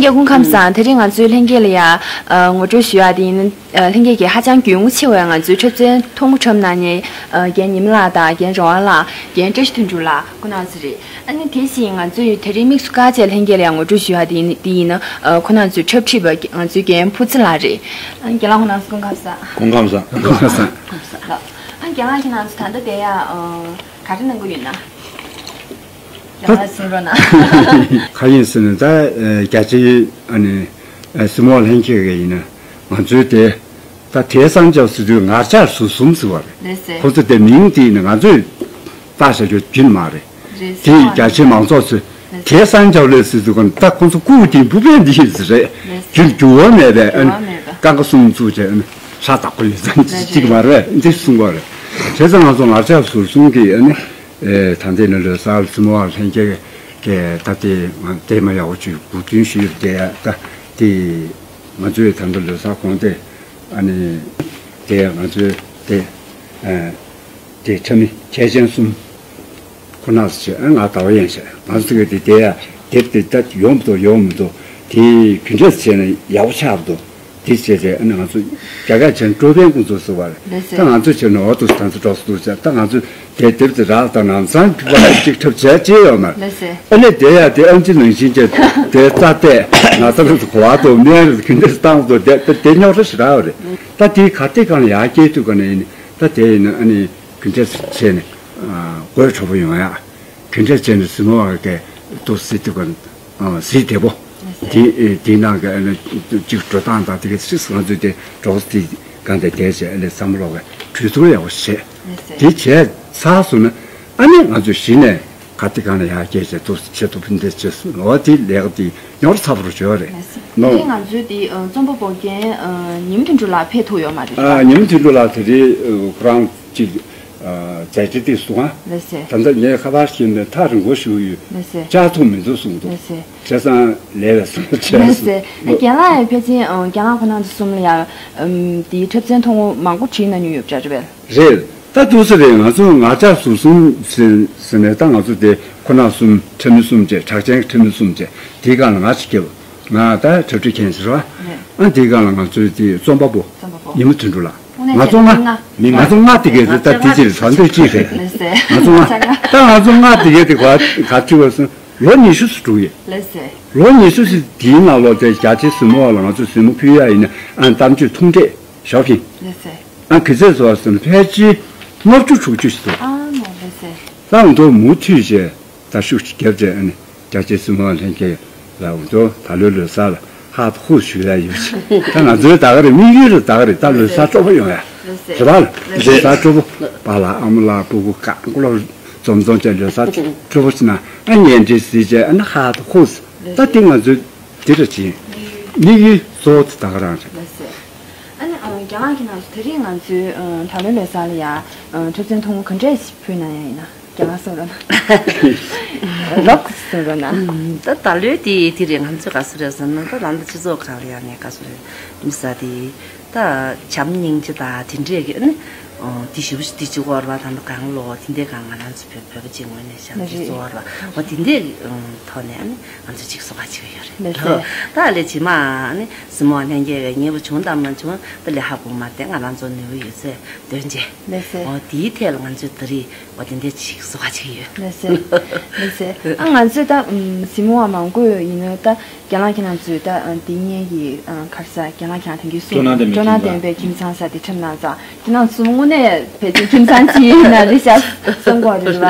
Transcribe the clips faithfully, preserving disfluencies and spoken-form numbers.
རྒན་སྐུ་ཁམས་བཟང་། དེ་རིང་ང་ཚོའི་ལྷན་རྒྱས་ལ་ཡ་ཨ་ངོ་སྤྲོད་ཞུ་ཡ་དེ་ཡིན། ཨ་ལྷན་རྒྱས་ཀྱིས་ཧ་ཅང་རྒྱུས་མངའ་ཆེ་བའི་ང་ཚོའི་འཁྲབ་ཚན་ཐུང་ངུ་འཁྲབ་གནང་མཁན་ཨ་རྒན་ཉི་མ་ལགས་དང་རྒན་རོང་བ་ལགས། རྒན་བཀྲ་ཤིས་དོན་གྲུབ་ལགས་ཁོང་རྣམ་ཚོ་རེད། ཨ་ནི་དེ་བཞིན་ང་ཚོས་དེ་རིང་དམིགས་སུ་བཀར་བྱས་ལྷན་རྒྱས་ལ་ཡ་ངོ་སྤྲོད་ཞུ་ཡ་དེ་ཡིན། དེ་ཡིན་ན་ཨ་ཁོང་རྣམ་ཚོའི་འཁྲབ་ཁྲིད་པ་ང་ཚོའི་རྒན་ཕུར་ཚི་ལགས་རེད། ཨ་རྒན་ལགས་ཁོང་རྣམ་ཚོ་སྐུ་ཁམས་བཟང་། སྐུ་ཁམས་བཟང་། སྐུ་ཁམས་བཟང་། ཨ་རྒན་ལགས་ཁྱེད་རྣམ་ཚོ་ད་ལྟ་དེ་ཡ་ཨ་ག་རེ་གནང་གི་ཡོད་ན། ཡང་ལ་གསུང་རོགས་གནང་། ག་ཡིན་ཟེར་ན་ད་ཨ་རྒྱ་ཆེའི་ཨ་ནི་ཨ་སི་མོ་ལྷན་རྒྱས་ཀྱི་ཡིན་ན་ང་ཚོའི་དེ་ད་དེ་སང་ཇའོ་ཟེར་དུས་ངར་ལྕགས་ཟུར་གསུམ་ཟེར་བ་རེད། ལགས་སེ། ཁོ་ཚོ་དེ་མིང་དེ་ཡིན་ན་ང་ཚོས་བཏགས་བཞག་རྒྱུ་རྒྱུན་མ་རེད། རེད། དེ་རྒྱ་ཆེའི་མང་ཚོགས་ཚོས་ལགས་སེ། དེ་སང་ཇའོ་ལས་ཟེར་དུས་ཀ་ད་ཁོ་ཚོ་སྐུ་དེ་འབུ་བས་འདི་ཡིན་ཟེར་རེད། ལགས་སེ། རྒྱུན་འགྱུར་བ་མེད་པས་ཨ་ནི་འགྱུར་བ་མེད་པ། ཀང་ཀ་གསུམ་བཙུགས་བྱས་ཨ་ནི་ཧྲ་བདག་པོ་ཡོད་ཙང་ལགས་སེ། གཅིག་མ་རེད་འདི་གསུང་བ་རེད། བྱས་ཙང་ང་ཚོ་ངར་ལྕགས་ཟུར་གསུམ་གྱིས་ཨ་ནི། ཨེ་ད་ལྟའི་ནི་ལོ་གསར་སི་མོ་བ་ལྷན་རྒྱས་ཀྱི་ད་ལྟའི་ང་ལྟད་མོ་ཡག་པོ་ཅིག་གོ་སྐྲུན་ཞུས་བསྡད་ཡ་ད་དེ་ང་ཚོའི་ད་ལྟ་ལོ་གསར་གོང་དེ་ཨ་ནི་དེ་ང་ཚོའི་དེ་ཨེ་དེ་འཁྲབ་མི་གལ་ཆེན་གསུམ་ཁོ་ན་ཟེར་ཨ་ང་ཟླ་བ་ཡན་ཆད་ང་ཚོ་གི་དེ་དེ་ཡ་དེབ་དེ་ད་ཡོང་མི་འདུག་ཡོང་མི་འདུག་དེ་གུན་འདྲེས་བྱས་ནས་ཡག་པོ་ཆགས་མི་འདུག་དེ་བྱས་རྗེས་ཨ་ནི་ང་ཚོ་རྒྱ་སྐད་བྱས་ན་ཀྲོ་པན་ཀུང་ཚོ་ཟེར་བ་རེད། ལགས་སེ། ད་ང་ཚོ་བྱས་ན་འོ་ཏོ་ད་ཚོ་འགྲོ་སུ་འདུག་ཟེར་ད་ང་ཚོ་དེ་དེབ་དེ་རག་དང་ནང་ཚང་ཕུད་པ་གཅིག་འཁྲབ་བྱས་ཅེས་ཡོད་མ་རེད། ལགས་སེ། ཨ་ནི་དེ་ཡ་དེ་ཨམ་ཆི་ནང་བཞིན་གྱི་དེ་རྩ་གཏད་ང་ཚོ་ལ་གོ་བ་དོ་མེད་རེད་གུན་འདྲེས་བཏང་དོ་དེ་དེ་རྙོག་དྲ་ཞེ་དྲག་ཡོད་རེད། ད་དེ་ག་དེ་གང་ལ་ཡར་སྐྱེལ་ཐུབ་ག་ནས་ཡིན་ད་དེ་ཡིན་ན་ཨ་ནི་གུན་འདྲེས་བྱས་ནས་དགོད་བྲོ་པོ་ཡོང་ཡ། གུན་འདྲེས་བྱས་ནས་སི་མོ་བ་གི་དོ་སི་དེ་ག་ཨ་གཟིགས་བདེ་པོ། དེ་དེའི་ནང་གི་ཨ་ནི་གཅིག་འགྲོ་སྟངས་དང་དེ་གའི་ཕྱིས་ང་ཚོས་དེ་གྲོགས་དེ་གང་དེ་བསྡད་བྱས་ཨ་ནི་བསམ་བློ་གི་གྲོས་བསྡུར་ཡག་པོ་བྱས། དེ་བྱས་ཚར་སོང་ན་ཨ་ནི་ང་ཚོས་གཞི་ནས་ག་དེ་གང་ལ་ཡར་སྐྱེལ་བྱས་དུ་ཆེད་དུ་ཕུན་འདེད་བྱས་སོང་ལོ་དེ་ལས་ཀ་དེ་ཉོར་ཚ་པོ་རུ་བྱོས་རེད་ནོ། དེ་ང་ཚོའི་དེ་རྩོམ་པ་པོ་རྒན་ཉི་མ་དོན་གྲུབ་ལགས་ཕེབས་ཐུབ་ཡོད་མ་རེད། ཨ་ཉི་མ་དོན་གྲུབ་ལགས་དེ་རེད་ཁོ་རང་གཅིག་མཛད་རྗེས་དེ་གསུང་ཨ། ལགས་སེ། ད་ལྟ་ངས་ཁ་པར་བྱས་ནས་ཐག་རིང་པོ་ཞུ་ཡོད། ལགས་སེ། བཅར་ཐུབ་མི་འདུག་གསུངས་འདུག་ལགས་སེ། བྱས་ཙང་ལས་ལ་སོང་བྱས་ལགས་སེ། སོང་། རྒན་ལགས་ཡང་ཕལ་ཆེར་རྒན་ལགས་ཁོ་རང་ཚོ་གསུམ་ལ་ཡང་དེའི་འཁྲབ་ཚན་ཐུང་ངུ་མང་པོ་བྲིས་གནང་མྱོང་ཡོད་པ་འདྲ་རེད་པས། རེད། ད་འདུག་སེ་རེད་ང་ཚོ་ང་ཅག་ཟུར་གསུམ་ཟེར་ནས་ད་ང་ཚོ་དེ་ཁོ་ན་གསུམ་འཁྲབ་མི་གསུམ་བྱས་གྲགས་ཅན་འཁྲབ་མི་གསུམ་བྱས་དེའི་སྒང་ལ་ང་ཅིག་སྐྱེལ་ང་ད་འཁྲབ་ཁྲིད་མཁན་ཟེར་བ། ཨ་དེའི་སྒང་ལ་ང་ཚོའི་དེ་རྩོམ་པ་པོ་ཉི་མ་དོན་གྲུབ་ལགས། ང་ཚོ་ལྔ། ང་ཚོ་ལྔ་དེ་གས་ད་དེ་ཅིག་རེད་ཟ་འདོད་ཅིག་རེད། ང་ཚོ་ལྔ། ད་ང་ཚོ་ལྔ་དེ་གས་དེ་ག་ག་ཅིག་བ་སོང་ལོ་ཉི་ཤུ་ཙམ་འགྲོ་གི་ཡོད། ལོ་ཉི་ཤུ་ཙམ་དེའི་ནང་ལོགས་དེ་རྒྱ་ཆེ་སྲིན་མོ་བ་ལ་ང་ཚོ་སྲིན་མོ་ཕུལ་ཡ་ཡིན་ན་ཨ་གཏམ་བརྗོད་ཐུང་གྲས་ཞོག་གིན། ཨ་གི་ཚད་བཟོ་བ་སོང་ཕལ་ཆེར་ལྔ་བཅུ་དྲུག་ཅུ་ཞིག་འདུག་ཨ་ནོ་ལེ་སེ། ལྷག་འདུག་མུ་མཐུད་བྱས་ད་ཤུགས་ཀྱིས་རྒྱབ་བྱས་ཨ་ནི་རྒྱ་ཆེ་སྲིན་མོ་བ་ལྷན་རྒྱས་ལ་འུ་ཚོ་ད་ལོའི་ལོ་གསར་ལ་ཧ་ཧུ་ཞུ་ཡ་ཡོད་ཅིག་ད་ང་ཚོའི་ད་ག་རེ་དམིགས་ཡུལ་ལ་ད་ག་རེ་ད་ལོ་གསར་སྤྲོ་པོ་ཡོང་ཡ་རེད་པ་ལ་ལོ་གསར་སྤྲོ་པོ་པཱ་ལགས་ཨ་མ་ལགས་སྤུ་གུ་གང་བློ་འཛོམས་འཛོམས་བྱས་ལོ་གསར་སྤྲོ་པོ་ཞིག་ན་ཨ་གཉེན་འབྲེལ་གཟིགས་བྱས་ཨ་ནི་ཧ་ཧུ་ད་དེ་ང་ཚོའི་དེ་རེད་ཅིག་དམིགས་ཡུལ་གཙོ་བོ་དེ་ད་ག་རང་རེད། ཨ་ནི་རྒན་ལགས་ཁྱེད་རང་ཚོ་དེ་རིང་ང་ཚོའི་ད་ལོའི་ལོ་གསར་ལ་ཡ་འཁྲབ་ཚན་ཐུང་ངུ་ག་འདྲས་ཕུལ་གནང་ཡ་ཡིན་ན། རྒན་ལགས་གསུང་རོགས་གནང་། རོགས་གསུང་རོགས་གནང་། ད་ད་ལོའི་དེ་དེ་རེད་ང་ཚོས་ག་ཚོད་རེད་ཟེར་ན་ད་ད་ལྟ་སྤྱི་ཚོགས་ཁག་ལ་ཡང་ནས་ག་ཚོད་རེད་མི་ཟ་དེ་ད་བྱམས་སྙིང་རྗེ་དང་དེ་འདྲས་ཀྱི་ཨ་ནི་དེ་ཞུ་དེ་ཅི་གོ་ར་བ་ད་ནི་གང་ལོ་དེ་འདྲས་གང་ང་རང་ཚོ་བོད་བོད་པ་ཅིག་ངོས་ནས་བྱམས་སྙིང་རྗེ་གཙོ་བོ་ར་བ་དེ་འདྲས་ཐོག་ནས་ཨ་ནི་ང་ཚོ་ཅིག་གསོ་བ་ཅིག་ཡོད་རེད། ད་ལས་ཇི་མ་ཨ་ནི་སྲིན་མོ་ལྷན་རྒྱས་ཀྱི་ཉེ་བོ་བྱུང་དང་མ་བྱུང་ད་ལས་ཧ་གོ་མ་དེ་ང་རང་ཚོ་ནུས་པ་ཡོད་ཚད་འདོན་བྱས། ལགས་སེ། འོ་དེའི་ཐད་ལ་ང་ཚོས་ད་རེས་འོ་དེ་འདྲ་ཅིག་བཟོ་བ་ཅིག་ཡོད། ལགས་སེ། ལགས་སེ། ཨ་ང་ཚོས་ད་ཨམ་གཟིགས་མོ་བ་མང་པོ་ཡིན་ནོ་ད་རྒན་ལགས་ཁྱེད་རང་ཚོས་ད་ཨ་འདི་སྔོན་གྱི་ཨ་ག་རེ་ཟ་རྒན་ལགས་ཁྱེད་རང་དེང་གི་གསུང་སྤྲོ་སྣང་ལྡན་པའི་སྤྲོ་སྣང་ཁྱིམ་ཚང་ལྡན་པའི་ཁྱིམ་ཚང་ཟེར་དེ་འཁྲབ་གནང་ཙང་ཁྱེད་རང་ཚོ་དངོས་གནས་ཕལ་ཆེར་ཁྱིམ་ཚང་གཅིག་ཡིན་ན་རེད་ཤག་བསམ་གྱི་ཡོད་རེད་བ།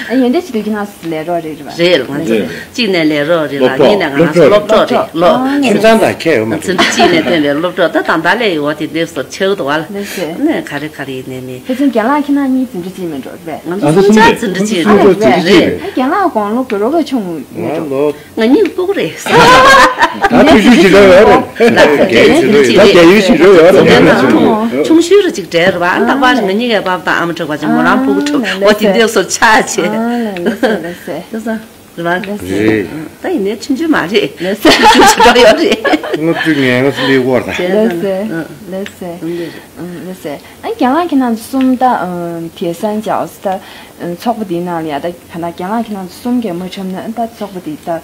ཨ་ཡོན་ཏན་ཆེད་དུ་ཁྱེད་རང་ཚོ་ལས་རོགས་རེད་རེད་བ། རེད་ལ་ང་ཚོ་གཅིག་ནས་ལས་རོགས་རེད་ལ་གཉིས་ནས་ང་རང་ཚོ་སློབ་གྲོགས་རེད་ལོ། ཁྱིམ་ཚང་དང་ཁྱད་ཡོད་མ་རེད། ཚོ་འདི་གཅིག་ནས་བསྟན་པའི་སློབ་གྲོགས་ད་དང་ད་ལས་ཡོད་དེ་འདྲས་སོ་ཆེ་བོ་འདུག་བ་ལ། ལགས་སེ། ནས་ག་རེ་ག་རེ་ཡིན་ནས་མི། ཕལ་ཆེར་རྒན་ལགས་ཁྱེད་རང་གཉིས་འཛིན་གྲྭ་གཅིག་མིན་འགྲོ་རེད། ང་ཚོ་སུམ་ཆ་འཛིན་གྲྭ་གཅིག་རེད། རེད་རེད། རྒན་ལགས་དགུང་ལོ་དགུ་ལོ་ག་ཆུང་མིན་འགྲོ། ང་ལོ། ང་གཉིས་སྤུ་གུ་རེད། ད་ཕྲུ་གུ་ཅིག་རེད་ཡོད་རེད། ད་རྒན་ཡོལ་ཅིག་རེད་ཡོད་རེད། ད་རྒན་ཡོལ་ཅིག་རེད་ཡོད་རེད། ཆུང་ཆུང་ཞུ་རུ་ཅིག་འདྲ་རེད་བ། ཨ་ནི་རྟག་པར་ང་གཉིས་ཀའི་བབ་དང་ཨ་མ་འཕྲོག་པ་ཅིག་མོ་རང་སྤུ་གུ་འཕྲོག་འོ་དེ་འདྲས་སོ་ཆ་ཆེ། ལགས་སེ་ལགས་སེ། ལགས་སེ། རེད། ད་ཡིན་ནའི་ཆུང་ཆུང་མ་རེད། ལགས་སེ། ཆུང་ཆུང་འདྲ་ཡོད་རེད། ལྔ་བཅུ་ང་ལྔ་བཅུ་ལས་འགོར་ད། ལགས་སེ། ལགས་སེ། ལགས་སེ། ཨ་རྒན་ལགས་ཁྱེད་རང་ཚོ་གསུམ་ད་དེ་སང་ཇའོ་ད་ཚོགས་པ་འདིའི་ནང་ལ་ཡ་ད་ག་ན་རྒན་ལགས་ཁྱེད་རང་ཚོ་གསུམ་གས་མ་འཁྲབ་ན་ད་ཚོགས་པ་འདི་ད་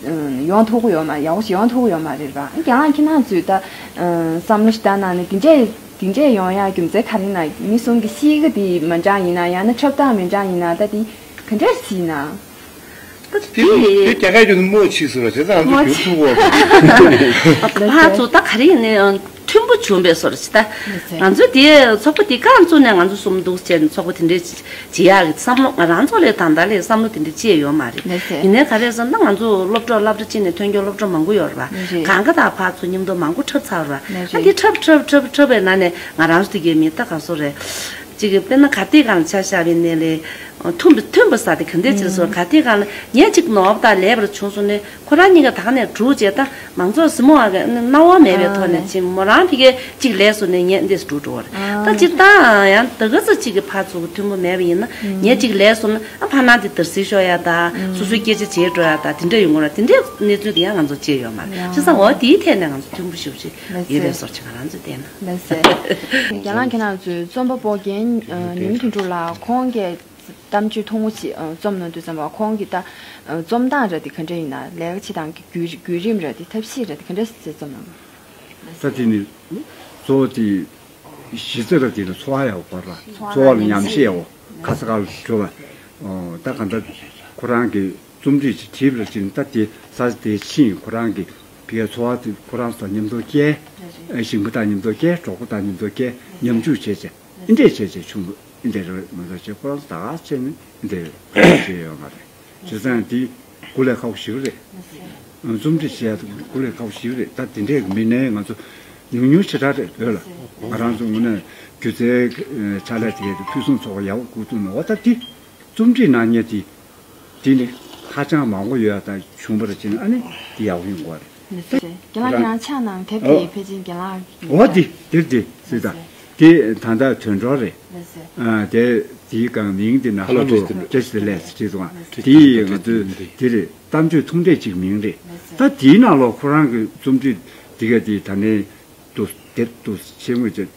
ཡོང་ཐུབ་ཀྱི་ཡོད་མ། ཡག་པོ་ཞིག་ཡོང་ཐུབ་ཀྱི་ཡོད་མ་རེད་པ། རྒན་ལགས་ཁྱེད་རང་ཚོས་ད་བསམ་བློ་ཞིག་བཏང་གནང་ནས་དེ་འདྲས་དེ་འདྲས་ཡོང་ཡག་རྒྱུ་མཚན་ག་རེ་ཡིན་ན། མི་གསུམ་གྱི་གཤིས་ཀ་དེ་མི་འདྲ་ཡིན་ན། ཡང་ན་འཁྲབ་སྟངས་མི་འདྲ་ཡིན་ན། ད་དེ་ག་འདྲས་ཞིག་ཡིན་ན། ད་དེ་དེ་རྒྱ་སྐད་བརྗོད་ན་རྨོ་ཆེ་ཟེར་བ་བྱས་ཙང་ང་ཚོ་བསྒྱུར་ཐུབ་ཀྱི་ཡོད་རེད། ཕར་ཚུར་ད་ག་རེ་ཡིན་ནའི་མཐུན་པོ་བྱུང་བའི་བཟོ་འདྲ་ཞིག་ད། ང་ཚོ་དེ་ཚོགས་པ་དེ་རྐང་བཙུགས་ནས་ང་ཚོ་གསུམ་འདུག་བྱས་ནས་ཚོགས་པ་དེ་འདྲས་བྱེད་ཡག་གི་བསམ་བློ་ང་རང་ཚོ་ལས་ད་ལྟ་ལས་བསམ་བློ་དེ་འདྲས་ཅི་ཡང་ཡོད་མ་རེད། ཡིན་ནའི་ག་རེ་ཟེར་ན་ང་ཚོ་སློབ་གྲོགས་སློབ་གྲྭ་གཅིག་ནས་ཐོན་མཁན་སློབ་གྲོགས་མང་པོ་ཡོད་རེད་པ། གང་ག་དང་ཕར་ཚུར་མཉམ་དུ་མང་པོ་འཁྲབ་ཚར་བ་རེད་པ། ད་དེ་འཁྲབ་འཁྲབ་འཁྲབ་འཁྲབ་པའི་ནང་ནས་ང་རང་ཚོ་དེ་གའི་མི་ད་ག་སོ་རེད། གཅིག་གི་དཔེར་ན་གར་སྟེགས་སྒང་ལ་ཆ་བཞག་པའི་ནང་ལས་མཐུན་པ་མཐུན་པ་ཟེར་དེ་ག་འདྲས་བྱས་སོང་། གར་སྟེགས་སྒང་ལ་ངས་གཅིག་ནོར་བ་དང་ལེགས་པར་བྱུང་སོང་ནས་ཁོ་རང་གཉིས་ཀ་ད་ག་ནས་སྒྲུག་བྱས། ད་མང་ཚོགས་གཟིགས་མོ་བ་གི་སྣང་བ་མེད་པའི་ཐོག་ནས་ཕྱིན། མོ་རང་ཕ་གིར་གཅིག་ལས་སོང་ནས་ངས་འདི་སྒྲུག་འགྲོ་བ་རེད། ད་སྤྱིར་བཏང་ཡང་ད་ག་ཚོད་གཅིག་གི་ཕར་ཚུར་མཐུན་པོ་མེད་པ་ཡིན་ན་ངས་གཅིག་ལས་སོང་ན་ཨ་ཕར་ནང་དེ་དར་སིལ་ཤོར་ཡ་ད་སོ་སོའི་སྐད་ཆ་བརྗེད་འགྲོ་ཡ་ད་དེ་འདྲ་ཡོང་གི་རེད། དེ་འདྲའི་གནས་ཚུལ་དེ་ཡང་ང་ཚོ་བརྗེད་ཡོད་མ་རེད། བྱས་ཙང་འོ་དེའི་ཐད་ནས་ང་ཚོ་མཐུན་པོ་ཞེ་པོ་ཅིག་ཡོད་རེད་བཟོ་ཅིག་ང་རང་ཚོའི་བལྟས་ན། ལགས་སེ། རྒན་ལགས་ཁྱེད་རང་ཚོའི་རྩོམ་པ་པོ་རྒན་ཉི་མ་དོན་གྲུབ་ལགས་ཁོང་གིས་གཏམ་བརྗོད་ཐུང་ངུ་ཅིག་རྩོམ་གནང་དུས་ཙམ་པ་ཁོང་གི་ད་རྩོམ་སྟངས་ར་དེ་ག་འདྲ་ཡིན་ན། ལས་ཀ་བྱེད་སྟངས་ཀྱི་བརྒྱུད་བརྒྱུད་རིམ་ར་དེ་ཐབས་ཤེས་ར་དེ་ག་འདྲ་སེ་རྩོམ་གནང་། ད་དེ་ནི་གཙོ་བོ་དེ་གཞི་རྩ་ར་དེ་ལ་འཚོ་བ་ཡག་པོ་བར་བ། འཚོ་བ་ལ་ཉམས་ཞིབ་ཡག་པོ་ཁ་ས་ཁ་ལ་འགྲོ་བ། ད་ག་འདྲ་ཁོ་རང་གི་རྩོམ་རིག་ཅིག་བྲིས་པ་ར་ཅིག་ད་དེ་ས་དེ་ཕྱིན་ཁོ་རང་གི་ཕ་གིའི་འཚོ་བ་དེ་ཁོ་རང་ཚོ་མཉམ་དུ་སྐྱེལ། ཞིང་པ་དང་མཉམ་དུ་སྐྱེལ། གྲོགས་པོ་དང་མཉམ་དུ་སྐྱེལ། ཉམ་ཆུང་བྱས་བྱས་འདི་འདྲས་བྱས་བྱས་བྱུང་འདི་འདྲས་རེད། མ་གཏོགས་བྱས་ཁོ་རང་ཚོ་ད་ག་བྱས་ནས་འདི་འདྲས་བྱས་ཡོད་མ་རེད། བྱས་ཙང་འདི་དགུ་ལས་ཁག་པོ་ཞིག་རེད། རྩོམ་འབྲི་བྱས་དགུ་ལས་ཁག་པོ་ཞིག་རེད། ད་འདི་འདྲས་མི་སྣའི་ང་ཚོ་ཉུང་ཉུང་ཞེ་དྲག་རེད། བོད་ལ་ང་རང་ཚོ་དངོས་གནས་སྒྱུ་རྩལ་ཕྱག་ལས་དེ་ཕུན་སུམ་ཚོགས་པ་ཡག་པོ་དགོས་འདུག་ན། འོ་ད་འདི་རྩོམ་འབྲི་གནང་མཁན་དེ། དེ་ནི་ཧ་ཅང་མང་པོ་ཡོད་ཡ་ད་བྱུང་བ་ར་བྱས་ན་ཨ་ནི་དེ་ཡག་པོ་ཡོང་གི་རེད། ལགས་སེ། རྒན་ལགས་ཁྱེད་རང་ཕྱག་ནང་དེབ་དེ་ཕལ་ཆེར་རྒན་ལགས། འོ་དེ་དེ་དེ་སྲིད་ད། ལགས་སེ། དེ་ད་ལྟ་དོན་གྲུབ་རེད། ལགས་སེ། ཨ་དེ་དེའི་སྒང་མིང་དེ་ན་ཧ་ལོ་བཀྲ་ཤིས་བདེ་ལེགས་ཟེར་བྲིས་སོང་། དེ་ང་ཚོས་དེ་རེད། གཏམ་བརྗོད་ཐུང་གྲས་ཅིག་མིང་རེད། ལགས་སེ། ད་དེའི་ནང་ལོགས་ཁོ་རང་གི་རྩོམ་བྲིས་དེ་ག་དེ་ད་ནས་དུ་དེབ་དུ་ཆེན་མོ་ཅིག་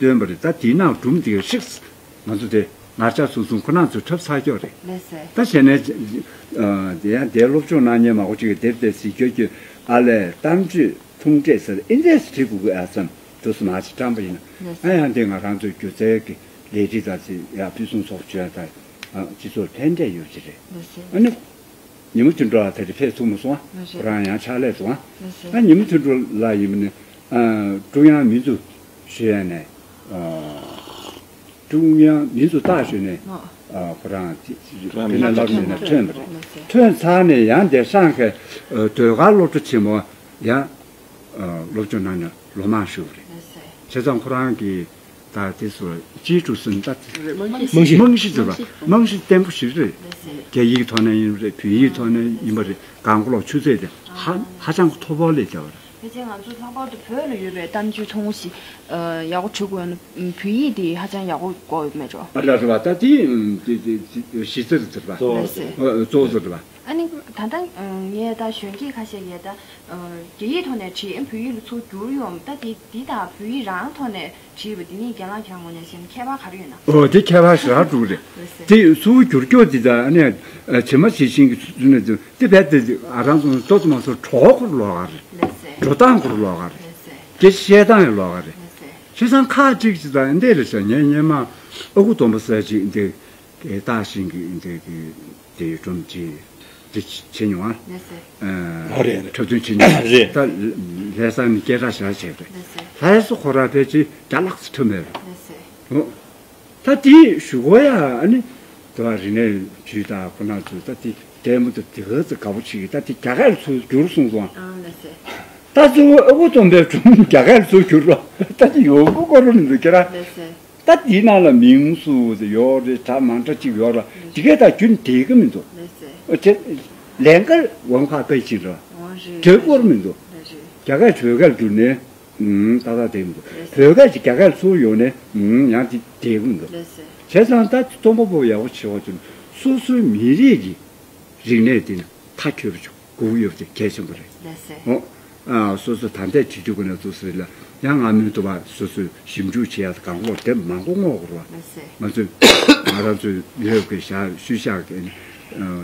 སྟོན་པ་རེད། ད་དེའི་ནང་སྒྲུང་དེ་ཧྲིག་ང་ཚོ་དེ་ངར་ལྕགས་ཚུགས་གསུམ་ཁོ་རང་ཚོས་འཁྲབ་ཚར་ཀྱོག་རེད། ལགས་སེ། ད་བྱས་ནས་དེ་ཡང་དེ་སློབ་སྦྱོང་གནང་མཁན་མང་པོ་ཅིག་གིས་དེབ་དེ་གཟིགས་ཀྱོག་ཀྱོག་ཨ་ལས་གཏམ་བརྗོད་ཐུང་གྲས་ཟེར་ཨིན་འདྲས་བྲིས་དགོས་ཀྱི་ཨ་བསམ་དུ་སུ་མ་ཅིག་བཀྲམ་པ་ཡིན་ན། ལགས་སེ། ཨ་ཡང་དེ་ང་རང་ཚོའི་སྒྱུ་རྩལ་གྱི་ལས་རིགས་དང་ཚིག་ཡ་ཕུན་སུམ་ཚོགས་བྱུང་ཡ་དང་སྤྱི་ཚོགས་ལ་ཕན་འབྲས་ཡོད་ཀྱི་རེད། ལགས་སེ། ཨ་ནི། ཉི་མ་དོན་གྲུབ་ལགས་དེ་རིང་ཕེབས་ཐུབ་མ་སོང་ཨ། ལགས་སེ། ཁོ་རང་ཡང་ཕྱག་ལས་སོང་ཨ། ལགས་སེ། ཨ་ཉི་མ་དོན་གྲུབ་ལགས་ཡིན་པ་ནི་ཨ་ཀྲུང་དབྱང་མིང་འཛུགས་ཞུ་ཡ་ནས་ཨ་ཀྲུང་དབྱང་མིང་འཛུགས་རྟགས་ཞུས་ནས་ཨ་ཁོ་རང་དེ་དེ་ན་ལབ་ནས་ནས་ཐོན་པ་རེད། ལགས་སེ། ཐོན་ཚར་ནས་ཡང་དེ་ཧྲང་ཧའེ་ཟློས་གར་སློབ་གྲྭ་ཆེན་མོ་ཡང་ཨ་སློབ་སྦྱོང་གནང་ནས་ལོ་མང་བཞུགས་པ་རེད། ལགས་སེ། བྱས་ཙང་ཁོ་རང་གིས། ད་དེ་ཚོ་ཅིའི་གྲུ་སུན་ད་རྨང་གཞི། རྨང་གཞི་ཟེར་བ་རྨང་གཞི་བརྟན་པོ་ཞིག་རེད། རྒྱ་ཡིག་ཐོག་ནས་ཡིན་པ་རེད། བོད་ཡིག་ཐོག་ནས་ཡིན་པ་རེད། གང་གོ་ལོག་ཆུ་ཚད་དེ་ཧ་ཧ་ཅང་མཐོ་པོ་ལས་བརྒྱབ་པ་རེད། ཕལ་ཆེར་ང་ཚོ་ལྷག་པར་དུ་བོད་ལ་ཡོད་པའི་གཏམ་རྒྱུད་ཐུང་ངུ་ཞིག་ཡག་པོ་བྲིས་དགོས་ན་བོད་ཡིག་དེ་ཧ་ཅང་ཡག་པོ་དགོས་ཡོད་མེད་འགྲོ། ཨ་ལ་རེད་བ། ད་དེ་དེ་དེ་གཞི་རྩ་རེད་ཟེར་བ། ལགས་སེ། གཙོ་བོ་ཟེར་བ། ཨ་ནི་ད་ལྟ་ངས་ད་གཞོན་སྐྱེས་ཁ་ཤས་ཀྱིས་ད་རྒྱ་ཡིག་ཐོག་ནས་བྲིས་ཨ་བོད་ཡིག་ལ་ཚུར་བསྒྱུར་ཡོང་ད་དེ་འདི་དང་བོད་ཡིག་རང་ཐོག་ནས་བྲིས་པ་འདི་གཉིས་རྒན་ལགས་ཁྱེད་རང་ངོས་ནས་བཤད་ན་ཁྱད་པར་ག་རེ་ཡོད་ན། ཨོ་དེ་ཁྱད་པར་ཞེ་དྲག་འདུག་རེད། ལགས་སེ། དེ་ཚུར་བསྒྱུར་ཀྱོག་འདི་དང་ཨ་ནི་ཇི་མ་ཇི་བཞིན་གྱི་ཚུལ་ནས་དེ་རྦད་དེ་ཨ་རང་ཚོ་ཏོག་ཙམ་མ་སོང་གྲོགས་ཁོར་ལོག་ག་རེད། ལགས་སེ། འགྲོ་སྟངས་ཁོར་ལོག་ག་རེད། ལགས་སེ། དེ་བཤད་སྟངས་ཡང་ལོག་ག་རེད། ལགས་སེ། བྱས་ཙང་ཁག་ཅིག་ཅིག་དང་འདི་རེད་ཤག་ངས་སྔོན་མ་ཨ་ཁུ་སྟོན་པ་ཟེར་ཅིག་འདི། དེ་བརྟག་ཞིང་གི་དེ་དེ་སྒྲུང་ཅིག་དེ་བྱེད་མྱོང་ཨ། ལགས་སེ། ཨ་རེད། འཁྲབ་སྟོན་བྱེད་མྱོང་རེད། ད་ལྷ་ས་ནས་སྐད་གྲགས་ཞེ་དྲག་བྱས་པ་རེད། ལགས་སེ། ལྷ་ས་ཁོ་རང་ཕལ་ཆེར་རྒྱ་ལགས་སུ་འཁྲབ་མེད་རེད། ལགས་སེ། ཨོ། ད་དེ་ཞུ་གོ་ཡ་ཨ་ནི་དུ་བ་རིག་གནས་ཅུས་དང་ཁོ་ན་ཚོས་ད་དེ་ལྟད་མོ་དེ་དེ་ག་ཚོད་དགའ་པོ་བྱེད་གི། ད་དེ་རྒྱ་སྐད་ལ་ཚུར་བསྒྱུར་གསུངས་སོང་ཨ། ཨ་ལགས་སེ། ད་གཙོ་བོ་ཨ་ཁུ་སྟོན་པའི་སྒྲུང་རྒྱ་སྐད་ལ་ཚུར་བསྒྱུར་རོགས་ད་དེ་ཡོང་གི་ཀོ་རོ་ནི་འདུག་ཁྱེད་རང་། ལགས་སེ། ད་དེའི་ནང་ལ་མིང་སུ་ཡོད་རེད། གྲྭ་མང་དྲགས་གཅིག་ཡོད་ར། དེ་གས་ད་རྒྱུན་བསྡད་གི་མི་འདུག་ལགས་སེ། ཨ་ཅེ། ལན་ཀར་ཝན་ཁ་པེ་ཅིག་ར། འོ་རེད། དེ་སྐོར་མི་འདུག་ལགས་རེད། རྒྱ་སྐད་བོད་སྐད་བསྒྱུར་ནས་ཨུམ་ཏག་ཏག་བསྡད་མི་འདུག་ལགས་སེ། བོད་སྐད་ཀྱི་རྒྱ་སྐད་ཚུར་ཡོང་ནས་ཨུམ་ཡང་དེ་བསྡད་གི་མི་འདུག་ལགས་སེ། བྱས་ཙང་ད་རྩོམ་པ་པོ་ཡག་པོ་བྱེད་དགོས་དུས་སོ་སོའི་མི་རིགས་ཀྱི་རིག་གནས་དེ་ནི་མཐའ་འཁྱོལ་བ་ཅིག་དགོས་ཀྱི་ཡོད་པ་དེ་གལ་ཆེན་པོ་རེད། ལགས་སེ། འོ། ཨ་སོ་སོ་ད་ལྟའི་བྱེད་དུས་ཀུན་ནས་ཚུགས་ཟེར་ལ་ཡང་ང་མིན་དུ་བ་སོ་སོས་ཞིབ་འཇུག་བྱེད་ཡ་གང་ལོག་དེབ་མང་པོ་བསྔོག་དགོས་རེད་བ། ལགས་སེ། ང་ཚོས་ང་རང་ཚོའི་ཡོད་དགོས་བཞག་ཤུལ་བཞག་གི་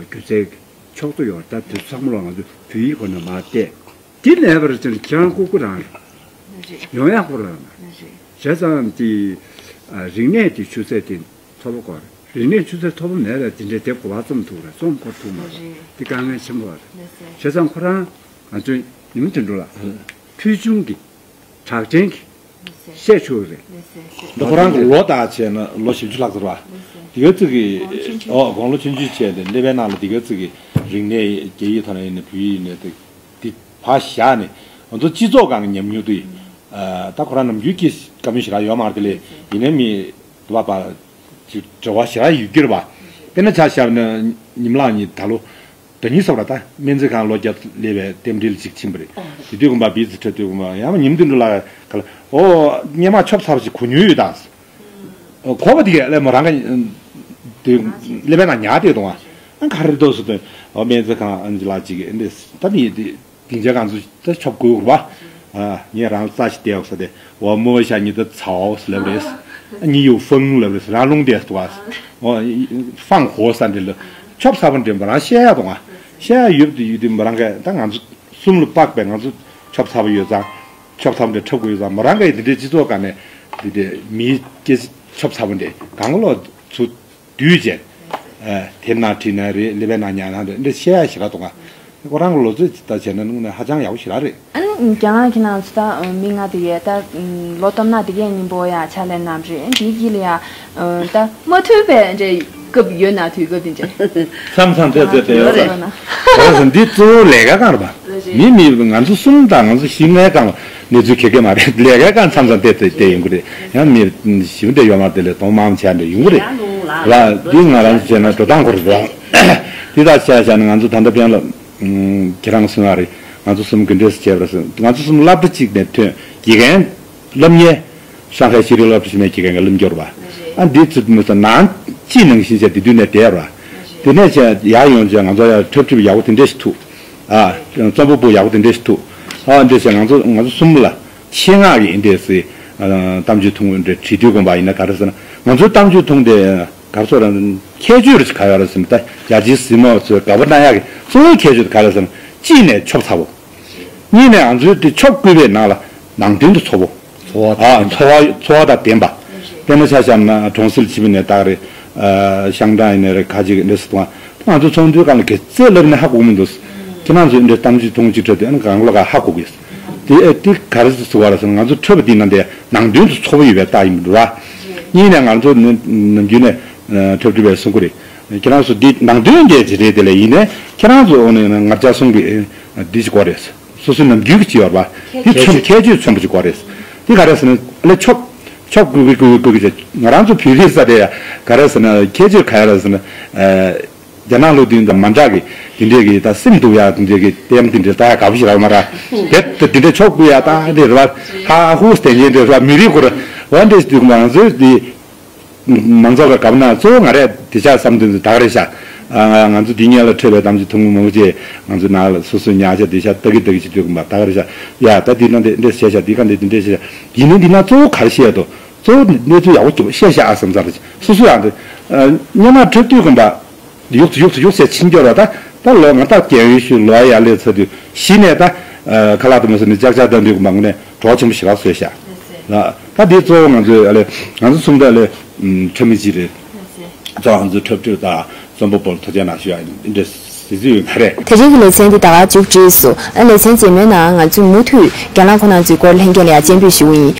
སྒྱུ་རྩལ་གྱི་ ཆོག་ཏུ་ཡོད། ད་དུས་ཚང་མ་ལ་ང་ཚོ་བོད་ཡིག་ཁོ་ན་མ་བལྟས། དེ་ནས་བར་ཅན་ཁྱེད་རང་ལྐུགས་པ་རང་རེད། ཡོང་ཡག་ཁོ་རང་རེད། བྱས་ཙང་དེ་རིག་གནས་དེ་ཆུ་ཚད་དེ་མཐོ་པོ་དགོས་རེད། རིག་གནས་ཆུ་ཚད་མཐོ་པོ་མེད་པའི་དེ་འདྲའི་དེབ་གོ་བ་རྩོམ་ཐུབ་རེད། རྩོམ་འཁོར་ཐུབ་མ་རེད། དེ་དཀའ་ངལ་ཆེན་པོ་རེད། བྱས་ཙང་ཁོ་རང་ང་ཚོའི་ཉིན་མོ་དེ་འགྲོ་ལ་ཕུལ་བྱུང་གི་གྲགས་ཅན་གྱི་བཤད་ཆོག་རེད། འདི་ཁོ་རང་གི་ལོ་ལྟར་བྱས་ན་ལོ་བཞི་བཅུ་ལྷག་ཙམ་རེད་པ། དེ་ག་ཙིག་གི་ཨོ་དགུང་ལོ་ཆུང་ཆུང་བྱས་ཏེ་སླེབས་པའི་ནང་ལ་དེ་ག་ཙིག་གི་རིག་གནས་རྒྱ་ཡིག་ཐོག་ནས་ཡིན་ན་བོད་ཡིག་ཡིན་ན་དེ་དེ་ཕར་བཞག་ནས་ང་ཚོ་སྤྱི་ཚོགས་སྒང་གི་ཉམས་མྱོང་དེ་ད་ཁོ་རང་ནམ་རྒྱུན་གྱི་བཀའ་མོལ་ཞིག་རག་ཡོད་མ་རེད། དེ་ལས་ཡིན་ན་མི་དུ་བ་པ་ཅིག་འབྲེལ་བ་ཞིག་རག་ཡོད་ཀྱི་རེད་པ། དཔེར་ན་ཆ་བཞག་ན་ཉི་མ་ལགས་གཉིས་ད་ལོ། ད་ཉིན་སོགས་ལ་ད་སྨན་རྩིས་ཁང་ལོ་བརྒྱ་སླེབས་པའི་རྟེན་འབྲེལ་ཅིག་ཕྱིན་པ་རེད། དེ་དུས་ཀུན་པ་བིས་ཁྲིད་དུས་ཀུན་པ་ཡང་ཉིན་དུ་འགྲོ་ལ་ག་ལ་ཨོ་སྔོན་མ་ཆོབ་ཚ་བ་ཞིག་གོ་མྱོང་ཡོད་དང་། གོ་བ་དེ་གས་ལས་མོ་རང་ག་དེ་སླེབས་པའི་ནང་ཉར་བསྡད་དང་། ཨ་ག་རེ་འདུག་ཟེར་དུས་ཨོ་སྨན་རྩིས་ཁང་ཨ་ནི་ལ་ཅིག་འདི་ད་མི་དེ། དེང་ཆ་ང་ཚོ་ད་ཆོབ་དགོས་རེད་པ། ཨ་ངས་རང་རྩ་ཞིག་བལྟས་ཡོད་ས་དེ་འོ་མོ་ཤ་ཉི་ད་ཚའོ་ལབ་རེད། ཉི་ཡུ་ཧྥང་ལབ་རེད། རང་ལུང་བསྡད་འདུག་ཨ། འོ་ཧྥང་ཧོ་ས་འདྲ་ལ་ཆོབ་ཚ་པོ་འདྲ་མོ་རང་བཤད་ཡ་དང་ཨ། བཤད་ཡ་ཡོད་དུ་ཡོད་དུ་མོ་རང་ག་ད་ང་ཚོ་གསུམ་ལ་དཔག་པའི་ང་ཚོ་ཆོབ་ཚ་པོ་ཡོད་ཙང་། ཆོབ་ཚ་པོ་འདྲ་འཁྲབ་དགོས་ཡོད་ཙང་མོ་རང་ག་ཡི་དེ་འདྲའི་སྤྱི་ཚོགས་སྒང་ནས་དེ་འདྲའི་མིའི་སྐད་ཆ་ཆོབ་ཚ་པོ་འདྲ་གང་ལོག་ཚུ། དུས་ཅན། དེབ་ནང་བྲིས་ན་རེད། ཀླད་པའི་ནང་ཉར་ན་རེད། འདི་བཤད་ཡ་ཞེ་དྲག་འདུག་ང་། ཁོ་རང་གི་ལོ་ཚོད་ད་བྱས་ན་ནང་ནས་ཧ་ཅང་ཡག་པོ་ཞེ་དྲག་རེད། ཨ་ནི་རྒན་ལགས་ཁྱེད་རང་ཚོ་ད་མི་ལྔ་དེ་གས་ད་ལོ་སྟོབས་ན་དེ་གས་སྙིང་པོ་ཡ་ཕྱག་ལས་གནང་རེད། འདིའི་དཀྱིལ་ལ་ཡ་ད་མ་ཐུག་པའི་འདྲ་སྐབས་ཡོད་ན་དུས་སྐབས་དེ་འདྲ། མཚམས་མཚམས་ཏོག་ཙམ་ཏོག་ཙམ་ཡོད་རེད། ཁོ་རང་ཚོ་འདི་གཙོ་བོ་ལས་ཀ་སྒང་རེད་པ། མི་མི་ང་ཚོ་གསུམ་དང་ང་ཚོ་བཞི་ལྔའི་སྒང་ལ་གནས་ཚུལ་ག་གེ་མ་རེད། ལས་ཀའི་སྒང་མཚམས་མཚམས་བལྟས་བལྟས་བལྟས་ཡོང་གི་རེད། ཡང་མི་ཞིམ་དེ་ཡོད་མ་རེད། དེ་ལས་གདོང་དམར་པོ་བྱས་འདྲ་ཡོང་གི་རེད། ལ་འདི་ང་རང་ཚོ་བྱས་ན་འགྲོ་སྟངས་ཁོ་རེ་རེད། འདི་དག་བྱས་བྱས་ན་ང་ཚོ་ད་ལྟ་དཔོན་སློབ་ཁྱེད་རང་གསུང་ཡ་རེད། ང་ཚོ་གསུམ་གི་འདྲེས་སུ་བྱས་པ་རེད། ང་ཚོ་གསུམ་སློབ་གྲྭ་གཅིག་ནས་ཐོན། དགེ་རྒན་སློབ་གཉེར། ཧྲང་ཧའེ་ཤེས་རིག་སློབ་གྲྭ་ཞིག་ནས་དགེ་རྒན་གྱི་སློབ་སྐྱོར་བ། ཨ་འདི་ཚོ་མི་ཚོ་ནང་ཅི་ནང་བཞིན་བྱས་དེ་དུས་ནས་བསྡད་པ། དེ་ནས་བྱས་ཡར་ཡོང་བྱས་ང་ཚོ་ཡར་འཁྲབ་ཁྲིད་ཡག་པོ་དེ་འདྲས་ཞིག་ཐུག་ཨ་རྩོམ་པ་པོ་ཡག་པོ་དེ་འདྲས་ཞིག་ཐུག་ཨ་འདྲས་བྱས་ང་ཚོ་ང་ཚོ་གསུམ་ལ་ཆེད་མངགས་ཀྱི་འདྲས་སེ་གཏམ་རྒྱུད་ཐུང་འདྲས་བྲིས་དུས་དགོངས་པ་ཡིན་ན་ག་རེ་ཟེར་ན། ང་ཚོའི་གཏམ་རྒྱུད་ཐུང་དེ་ག་རེ་ཟེར་ན་ཁྱད་ཆོས་རེ་ཞིག་ག་ཡོད་རེད་ཟེར་ན། ད་རྒྱ་ཆེའི་གཟིགས་མོ་ཚོས་དགའ་པོ་གནང་ཡག་གི་གཙོ་བོའི་ཁྱད་ཆོས་དེ་ག་རེ་ཟེར་ན། གཅིག་ནས་ཆོབ་ཚ་པོ། གཉིས་ནས་ང་ཚོའི་དེ་ཆོབ་བསྐུལ་བའི་ནང་ལ་ནང་དོན་དུ་ཚོ་བོ། ཚོ་བ་ཨ་དང་ཚོ་བ་ཚོ་བ་དང་ལྡན་པ། དཔེར་ན་ཆ་བཞག་ན་གྲོང་གསེབ་ཆེན་པོ་ནས་ད་ག་རེ། ཤང་ཀྲང་ཡིན་ནའི་རེད། ཁ་ཅིག་འདྲ་སི་ཏུང་ང་ཚོ་ཚོགས་འདུའི་སྒང་ལ་ག་ཚད་ལབ་ན་ཧ་གོ་མི་འདུག་ཁྱེད་རང་ཚོས་འདྲ་གཏམ་རྒྱུད་ཐུང་ཅིག་འཁྲབ་དུས་ཨ་ནི་གང་ལོག་ག་ཧ་གོ་གི། དེ་ཨེ་དེ་ག་རེ་ཟེར་བ་རེད་ཟེར་ན། ང་ཚོ་འཁྲབ་པ་འདི་ནང་དེ་ནང་དོན་དུ་ཚོ་བོ་ཡོད་པའི་རྟགས་ཡིན་པ་འདུག་ར། གཉིས་ནས་ང་ཚོ་ནམ་རྒྱུན་ནས་འཁྲབ་ཁྲིད་པས་གསུང་གི་རེད། ཁྱེད་རང་ཚོ་འདི་ནང་དོན་འདྲ་ཅིག་རེད། དེ་ལས་ཡིན་ནའི་ཁྱེད་རང་ཚོ་འོ་ནས་ང་རྒྱལ་གསུང་གི་འདི་ཅིག་གོ་རེད། སོ་སོའི་ནམ་རྒྱུན་གྱི་བྱེད་ཡོད་རེད་པ། འདི་ཁྱད་ཆོས་ཁྱད་ཆོས་མཚོན་པ་ཅིག་དགོས་རེད། འདི་ག་རེ་ཟེར་ན་ཨ་ལེ་ཆོབ་ཆོབ་གུ་གུ་གུ་གུ་གུ་ང་རང་ཚོ་བོད་རིགས་ས་དེ་ཡ་ག་རེ་ཟེར་ན་ཁྱད་ཆོས་ག་ཡ་རེད་ཟེར་ན། རྒྱ་ནག་ལོ་དུས་དང་མ་འདྲ་གི་དེ་འདྲས་ཀྱི་ད་སེམས་སྡུག་ཡ་དེ་འདྲས་ཀྱི་ལྟད་མོ་དེ་འདྲས་ལྟ་ཡ་དགའ་པོ་ཞིག་རག་མ་ར། དེ་དེ་འདྲས་ཆོབ་གུ་ཡ་ད་འདྲས་རེད་པ། ཧ་ཧུ་སྟེ་ཉན་འདྲས་རེད་པ། མི་རིགས་སྐོར་བ་འདྲས་ཞིག་འདུག་ང་ཚོའི་དེ། མང་ཚོགས་ལ་དགའ་པོ་ན་གཙོ་བོ་ང་རས་དེ་ཆ་བསམ་དོན་དུ་ད་ག་རེ་བཞག་ང་ཚོ་འདི་སྔོན་ལ་འཁྲབ་པའི་གཏམ་རྒྱུད་ཐུང་ངུ་མང་པོ་ཅིག་ང་ཚོ་ནང་ལ་སོ་སོའི་ཉག་ཆ་དེ་ཆ་ལྟ་གི་ལྟ་གི་ཅིག་འདུག་གམ་པ། ད་ག་རེ་བཞག་ཡ་ད་འདི་ན་འདི་འདྲས་བཤད་བཞག་འདི་ག་འདི་འདི་འདྲས་བཤད་བཞག་ཡིན་ནའི་འདི་ན་གཙོ་བོ་ག་རེ་བཤད་དོ། གཙོ་བོ་གནས་ཚུལ་ཡག་པོ་ཅིག་བཤད་བཞག་ཨ་བསམ་ཚར་ཅིག་སོ་སོ་ཡང་འདི་སྔོན་མ་འཁྲབ་དུས་གམ་པ། ཡུག་ཡུག་ཡུག་ཟེར་ཕྱིན་རྒྱུ་ར། ད་ད་ལོ་ང་ད་རྒན་ཡོལ་ཞུ་ལོ་ཡ་ལས་ཚ་དུས་གཞི་ནས་ད་ཁ་ལག་དུ་མ་ཟེར་ནས་ཅག་ཅག་ད་འདུག་མ་ངོ་ནས་གྲོགས་ཆེན་པོ་ཞེ་དྲག་བཟོས་ཤག་ལ་ད་འདི་གཙོ་བོ་ང་ཚོའི་ཨ་ལས་ང་ཚོ་གསུམ་ད་ལས་འཁྲབ་མི་གཅིག་རེད། གཙོ་བོ་ང་ཚོའི་འཁྲབ་ཁྲིད་དང་རྩོམ་པ་པོར་ཐུགས་རྗེ་གནང་ཞུ་ཡ་ཡིན། འདི་འདྲ་ཟེར་ཟེར་ཡོད་མ་རེད། དེ་རིང་གི་ལེ་ཚན་འདི་ད་ག་མཇུག་བསྒྲིལ་སོང་། ཨ་ལེ་ཚན་རྗེས་མའི་ནང་ང་ཚོས་མུ་མཐུད་རྒན་ལགས་ཁོང་རྣམ་ཚོའི་སྐོར་ལྷན་རྒྱས་ལ་ཡ་སྤྱན་འབུལ་ཞུ་གི་ཡིན།